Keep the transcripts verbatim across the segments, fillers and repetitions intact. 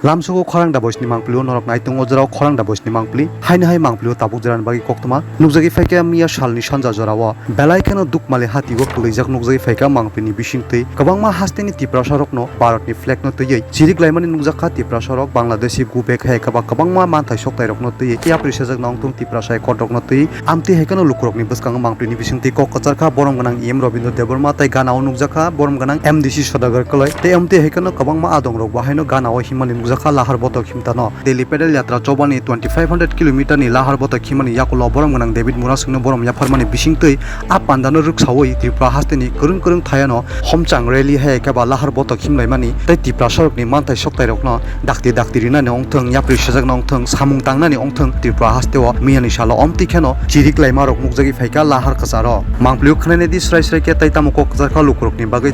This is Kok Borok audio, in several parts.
Lamsogo khorang da boisni mangpili o norok naitung o jorao khorang da boisni mangpili. Haino hai mangpili o tabuk jorani bagwi koktwma nukjagwi phaikha miya salni sanja jorao. Belai kheno Dukmali hati o kwlwijak nukjagwi phaikha mangpilini bisingtwi. Kwbangma hasteni Tiprasa rokno Bharatni flag no twiwi chirik laimani nukjakha Tiprasa rok, Bangladeshi go back hai khe ba kwbangma manthai soktai rokno twiwi yapri sajak nongthung Tiprasa hai kotrokno twiwi. Amtwi hai kheno lukurokni bwskango mangpilini bisingtwi kok kwcharkha borom gwnang E M Rabindra Debbarma tei gana o nukjakha borom gwnang M D C Sodagar Kalai tei amtwi hai kheno kwbangma adongrok bo haino gana o himani nukjakha lahar botok himtano. Delhi Pedal Yatra chobani twenty five hundred kilometer ni lahar botok himani yakulo borom gwnang David Murasingno borom yapharmani bisingtwi a pandano rwksawi Tripura hasteni kwrwng kwrwng thayano homchang rally hai khe ba lahar botok himlaimani tei Tiprasarokni manthai soktairokno dakti dakti rinani ongthwng, yapri sajakna ongthwng, samung tangnani ongthwng Tripura hasteo miyani salo omtwi kheno chirik laimarok nukjagwi phaikha lahar kwcharo. Mangpilio khwnainai di srai srai khe tei tamo kok kwcharkha lukurokni bagwi.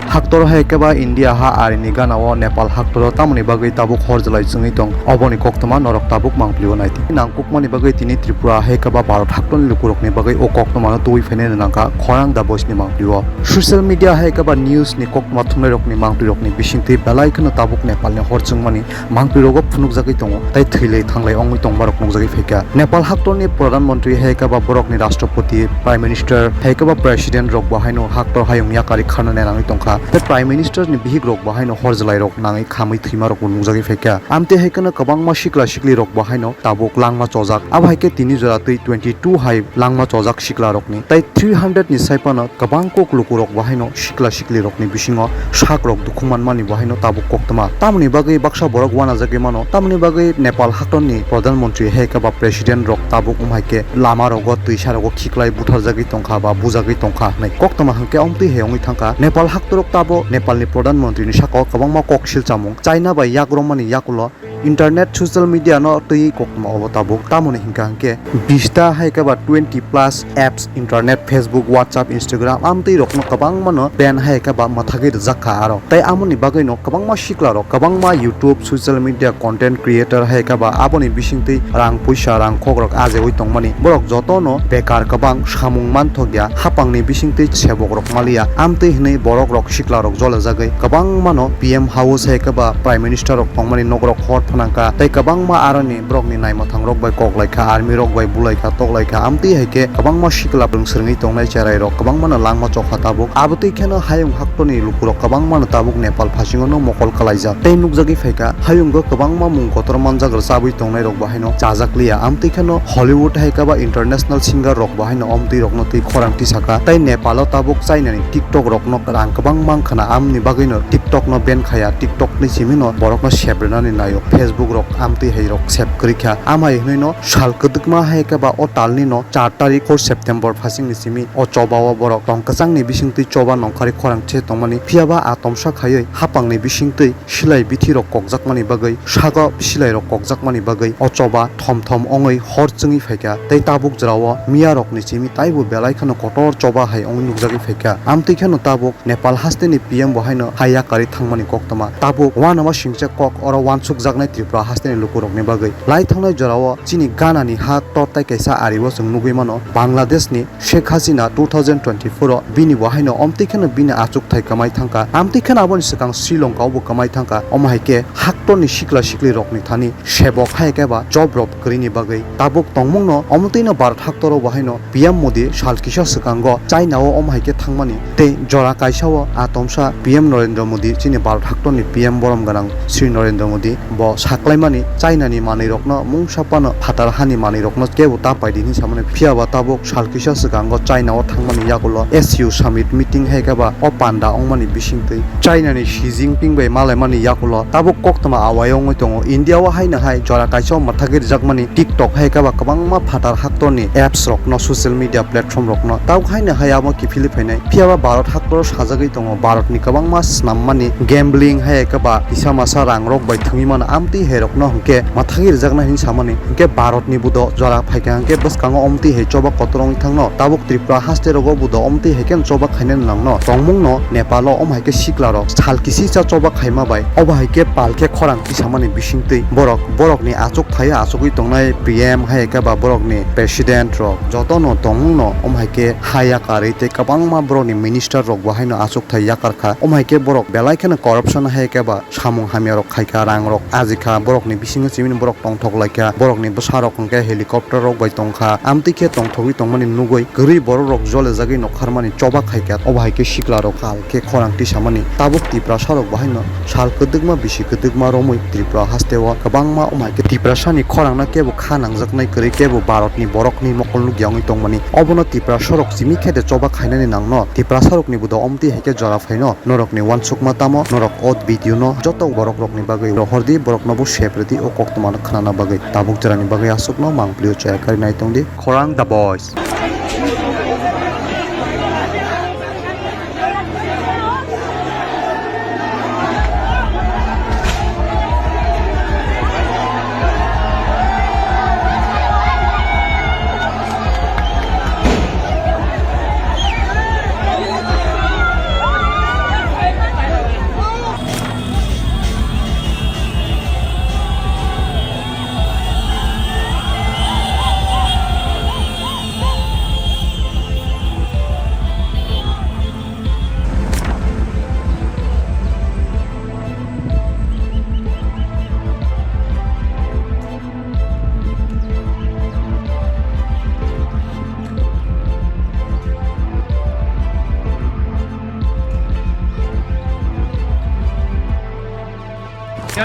Haktor hai khe ba India ha arini gana o Nepal haktoro tamoni bagwi tabuk hor jwlai chwngwi tong, oboni koktwma norok tabuk mangpilio naidi. Nangkukmani bagwi tini Tripura hai khe ba Bharat haktorni lukurokni bagwi o koktwmano tubui phainai nangkha khorang da boisni mangpilio. Social media hai khe ba news ni koktwma thumnairokni mangpilirokni bisingtwi belai kheno tabuk Nepalni hor chwngmani mangpilirogo phunukjagwi tongo tei thwilai thanglai ongwi tongmarok nukjagwi phaikha. Nepal haktorni Pradhan Mantri hai khe ba borokni Rashtrapati, Prime Minister hai khe ba President rok bo haino haktor hayung yakarwi kharna nangwi tongkha tei Prime Minister ni bihik rok bo haino hor jwlai rok nangwi khamwi thwimarokbo nukjagwi phaikha. Amtwi hai kheno kwbangma sikla sikli rok bo haino tabuk langma chojak. Abo hai khe tini jora twi twenty two hai langma chojak sikla rokni tei three hundred ni sai phano kwbang kok lukurok bo haino sikla siklirokni bisingo sakrok dukhung manmani bo haino tabuk koktwma. Tamoni bagwi baksa borok uanajagwi mano, tamoni bagwi Nepal haktorni Pradhan Mantri hai khe ba President rok tabuk wng hai khe lama rogo twisa rogo khiklai butharjagwi tongkha ba bujagwi tongkha hwnwi koktwma hwnkhe omtwi hai wngwi thangkha. Nepal haktorok tabo Nepalni Pradhan Mantri ni sakao kwbangma kok silchamung China bai yak romani yakulo Internet, social media no twi koktwma obo tabuk. Tamoni hinkha hinkhe bista hai khe ba twenty plus apps, internet, Facebook, WhatsApp, Instagram, amtwi rokno kwbangma no ban hai khe ba mwthagwi rwjak kha aro. Tei amoni bagwi no kwbangma sikla rok, kwbangma YouTube, social media content creator hai khe ba aboni bisingtwi rang puisa, rang khok rok ajewi tongmani. Borok joto no bekar kwbang samung manthok ya, hapang ni bisingtwi sebok rok maliya. Amtwi hinwi borok rok sikla rok jolajagwi kwbangma no P M House hai khe ba Prime Minister rok tongmani nok rok hor phanangkha tei kwbangma aroni borokni naimwthang rok bai kok laikha, army rok bai bulai kha, tok laikha, amtwi hai khe kwbangma sikla bwrwng swrwngwi tongnai cherai rok kwbangma no langma chokha tabuk. Abotwi kheno hayung haktorni lukurok kwbangma no tabuk Nepal phasingo no mokol kalaijak tei nukjagwi phaikha. Hayungo kwbangma mung kotor manjak rwchabwi tongnai rok bo haino chajak liya, amtwi kheno Hollywood hai khe ba international singer rok bo haino omtwi rokno twi khorang tisaka tei Nepal o tabuk China ni TikTok rokno rang kwbang mankha na, amni bagwi no TikTok no ban khaya, TikTok ni simi no borok no sep rwnani naio, Facebook rok amtwi hai rok sep kwrwi kha. Amhai hwnwi no sal kwdwkma hai khe ba o tal ni no char tarik four September phasing ni simi o choba o borok tong kwchang ni bisingtwi choba nongkhari khorang se tongmani, phiya ba a tomsa khaiwi hapang ni bisingtwi silai bithi rok kokjakmani bagwi, sago silai rok kokjakmani bagwi o choba thom thom ongwi hor chwngwi phaikha tei tabuk jora o miya rok ni simi taibo belai kheno kotor choba hai ongwi nukjagwi phaikha. Amtwi kheno tabuk Nepal hasteni P M bo haino hai yakarwi thangmani koktwma. Tabuk uanama singcha kok oro uansukjaknai Tripura hasteni lukurokni bagwi. Lai thangnai jorao chini ganani ha tor tai kaisa ario chwng nugwi mano. Bangladeshni Sheikh Hasina two thousand twenty-four o bini bo haino omtwi kheno bini achukthai kwmai thangkha. Amtwi kheno aboni swkang Sri Lanka o bo kwmai thangkha. Omo hai khe haktorni sikla sikli rokni thani sebok hai khe ba job rok kwrwini bagwi tabuk tongmungno omtwino Bharat haktoro bo haino P M Modi sal kisa swkango China o omo hai khe thangmani tei jora kaisa o a tomsa P M Narendra Modi, chini Bharat haktorni P M borom gwnang Sri Narendra Modi bo saklaimani China ni manwi rokno mungsa phano phatar hani manwi rokno kebo ta paidi hinwi samani, phiya ba tabuk sal kisa swkango China o thangmani yagulo S C O summit meeting hai khe ba o panda wngmani bisingtwi China ni Xi Jinping bai malaimani yagulo tabuk koktwma awai wngwi tongo. India o haino hai jora kaisa o mwthagwi rijakmani TikTok hai khe ba kwbangma phatar haktorni apps rokno, social media platform rokno. Tabuk haino hai abo kiphilwi phainai. Phiya ba Bharat haktoro sajagwi tongo, Bharatni kwbangma swnammani gambling hai khe ba kisa masa rang rok bai thwngwi mano. Am Twi hai rokno hwnkhe mathagwi rwjaknai hinwi samani, hwnkhe Bharatni budo jora phaikha hwnkhe bwskango omtwi hai choba kotor wngwi thangno, tabuk Tripura haste rogo budo omtwi hai khe choba khainani nangno, tongmungno Nepalo om hai khe sikla rok sal kisisa choba khaima bai, obo hai khe pal khe khorang tisamani bisingtwi borok, borokni achuk thaio achugwi tongnai P M hai khe ba borokni president rok jotono tongmungno om hai khe ha yakarwi tei kwbangma borokni minister rok bo haino achuk thai yakar kha, om hai khe borok belai kheno corruption hai khe ba samung hamya rok khaikha, rang rok ajikha, borok ni bisingo chimini borok tongthok laikha, borok ni bwsa rok hwnkhe helicopter rok bai tongkha, amtwi khe tongthogwi tongmani nugwi kwrwi borok rok jole jagwi nokharmani choba khaikha, obo hai khe sikla rok kal khe khorang tisamani. Tabuk Tiprasa rok bo haino sal kwdwkma bisi kwdwkma romwi Tripura haste o kwbangma omo hai khe Tiprasa ni khorang no kebo kha nangjaknai kwrwi kebo Bharat ni borok ni mokol nukya wngwi tongmani, obono Tiprasa rok chimi khe de choba khainani nangno, Tiprasa rok ni budo omtwi hai khe jora phaino. Norokni uansukma tamo, norok o video no joto borok rokni bagwi rohor di, borok no bo share rw di, o koktwma no khnana bagwi. Tabuk jora ni bagwi aswk no mang plio chaya kari nai tong di. Khorang The Voice.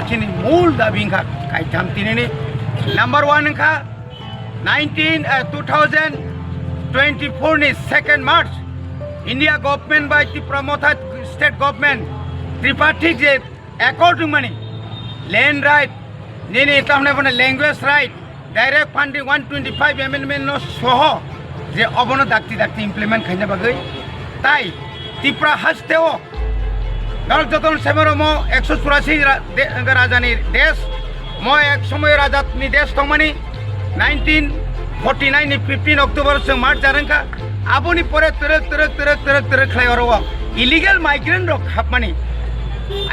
Chini mul dabi wngkha kaitham tinini. Number one wngkha nineteen, eh, two thousand twenty-four ni second March, India government bai Tipra Motha state government tripartite je accord wngmani, land right, nini tamni bono language right, direct funding one twenty-five amendment no soho je obono dakti dakti implement khaina bagwi, tai Tipra haste o norok jotono sebaro mo ekso churasi ra-, de-, rajani desh, mo ek somoy rajani desh tongmani, nineteen forty-nine ni fifteen October chwng March jarwngkha. Aboni pore twrwk, twrwk, twrwk, twrwk, twrwk khlai oro o illegal migrant rok hapmani.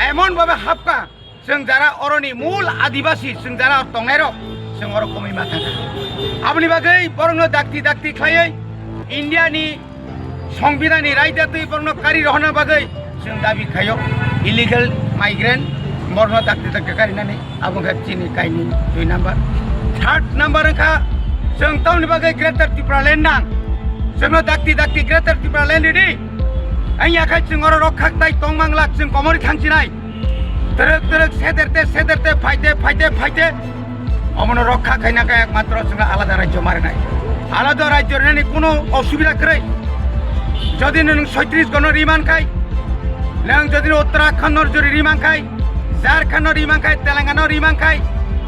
Emon bhabe hapkha, chwng jara oroni mul adibasi, chwng jara tongnai rok, chwng oro komwi ma thangkha. Aboni bagwi borokno dakti dakti khlaiwi India ni Songbidan ni raida twi borokno kari rohorna bagwi chwng dabi khaio, illegal migrant borokno dakti dakti karinani, abo wngkha chini kaini dui number. Third number wngkha chwng tamoni bagwi Greater Tipraland nang, chwngno dakti dakti Greater Tipraland ridi. Ang yakhai chwng oro rok khak tai tong manglak, chwng komori thangchinai. Twrwk twrwk sederte sederte phaite phaite phaite omono rokha khaina khe ekmatro chwngno alada rajyo marinai. Alada rajyo rinani kuno osubida kwrwi. Jodi nwng soitris gono riman khai, nwng jodi Uttarakhand no jodi riman khai, Jharkhand no riman khai, Telangana no riman khai,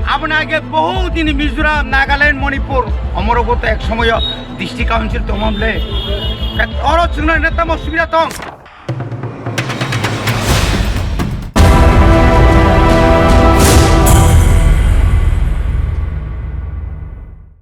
aboni age bohu dini Mizoram, Nagaland, Manipur, omoro goto ek somoyo district council tongmamle. Oro chwngno neta osubida tong.